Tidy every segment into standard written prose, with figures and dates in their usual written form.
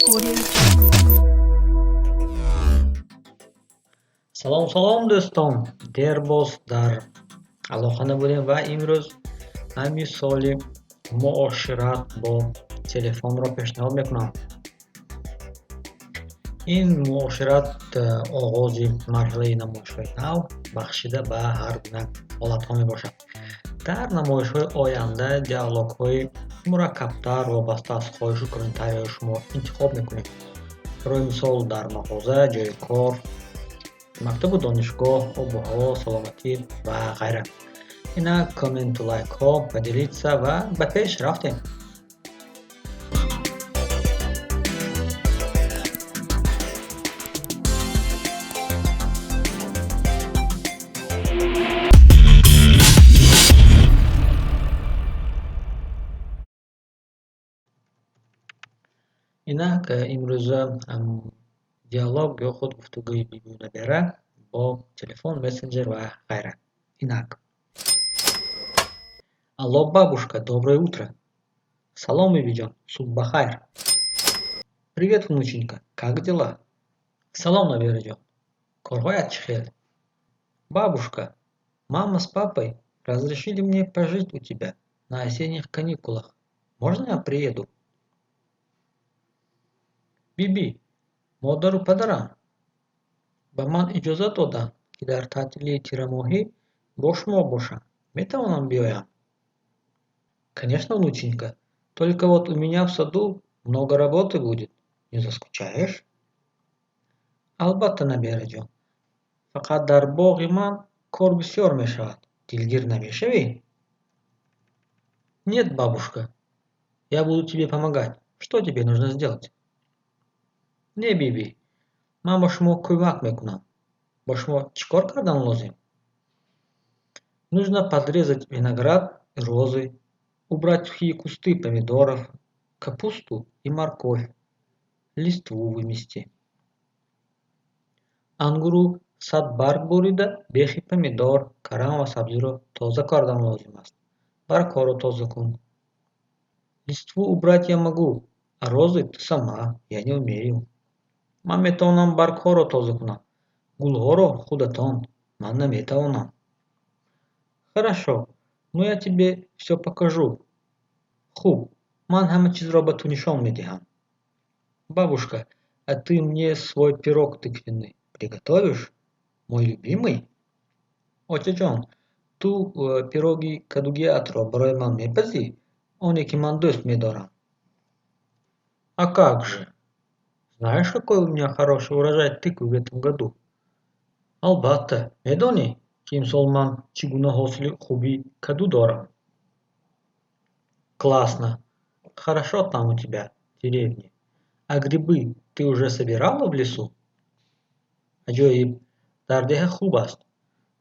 Audio Jungle. Салом, салом, дӯстон! Дер боз дар алоқа набудем ва имрӯз мисоли муошират бо телефонро пешниҳод мекунам. Ин муошират оғози марҳилаи намоишҳои нав, бахшида ба ҳар гуна ҳолатҳо мебошад. Дар намоишҳои оянда диалогҳои мураккабтар вобаста аз хоҳишу комментарияҳои шумо интихоб мекунем. Барои мисол, дар мағоза, ҷойи кор, мактабу донишгоҳ, обу ҳаво, саломатӣ ва ғайра. Инак, комменту лайкҳо, поделиться ва ба пеш рафтем. Инак, имрӯза диалог ё худ гуфтугӯи бибию набера бо телефон, мессенҷер ва ғайра. Инак. Алло, бабушка, доброе утро! Салом, бибиҷон, субҳ бахайр! Привет, внученька, как дела? Салом, набераҷон, корҳоят чӣ хел? Бабушка, мама с папой разрешили мне пожить у тебя на осенних каникулах. Можно я приеду? Биби, модару падарам ба ман иҷозат доданд, ки дар таътилии тирамоҳӣ бо шумо бошам. Метавонам биёям? Конечно, внученька, только вот у меня в саду много работы будет. Не заскучаешь? Албатта, набераҷон, фақат дар боғи ман кор бисёр мешавад. Дилгир намешавӣ? Нет, бабушка, я буду тебе помогать. Что тебе нужно сделать? Не, биби, ман ба шумо кӯмак мекунам. Ба шумо чӣ кор кардан лозим? Нужно подрезать виноград и розы, убрать сухие кусты помидоров, капусту и морковь, листву вымести. Ангуру садбарг бурида, бехи помидор, карам ва сабзиро тоза кардан лозим аст. Баргҳоро тоза кун. Листву убрать я могу, а розы ты сама, я не умею. Ман метавонам баргҳоро тоза кунам, гулҳоро худатон, ман наметавонам. Хорошо, ну я тебе всё покажу. Хуб, ман ҳама чизро ба ту нишон медиҳам. Бабушка, а ты мне свой пирог тыквенный приготовишь? Мой любимый? Очаҷон, ту пироги кадугиатро барои ман мепазӣ, оне ки ман дӯст медорам? А как же! Знаешь, какой у меня хороший урожай тыквы в этом году? Албатта, медонӣ, ки имсол ман чӣ гуна ҳосили хуби каду дорам? Классно! Хорошо там у тебя, в деревне. А грибы ты уже собирала в лесу? Аҷоиб, дар деҳа хуб аст.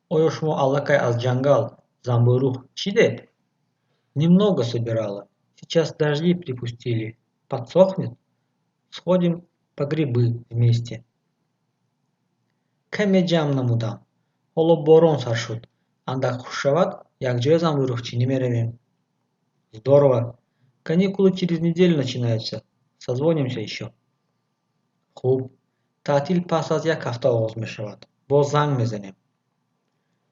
Оё шумо аллакай аз ҷангал замбӯруғ чидед? Немного собирала. Сейчас дожди припустили. Подсохнет? Сходим по грибы вместе. Каме ҷамъ намудам. Ҳоло борон сар шуд. Андак хушк шавад, якҷоя замбӯруғчинӣ меравем. Здорово! Каникулы через неделю начинаются. Созвонимся ещё. Хуб, таътил пас аз як ҳафта оғоз мешавад. Боз занг мезанем.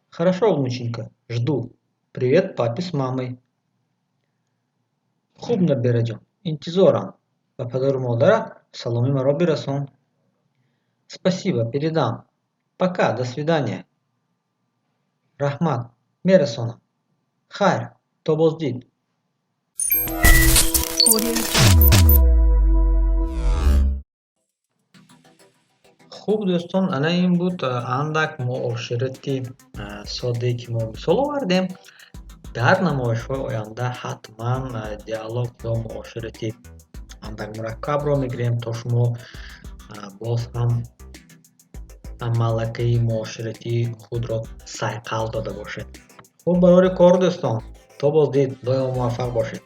Хорошо, внученька, жду. Привет папе с мамой. Хуб, набераҷон, интизорам. Ба падару модарат саломи маро бирасон. Спасибо, передам. Пока, до свидания. Раҳмат, мерасонам. Хайр, то боздид. Audio Jungle. Хуб, дӯстон, ана ин буд андак муоширати соддае, ки мо мисол овардем. Дар намоишҳои оянда ҳатман диалог ё муоширати андак мураккабро мегирем, то шумо боз ҳам малакаи муоширатии худро сайқал дода бошед. Хуб, барори кор, дӯстон, то боздид, доимо муваффақ бошед.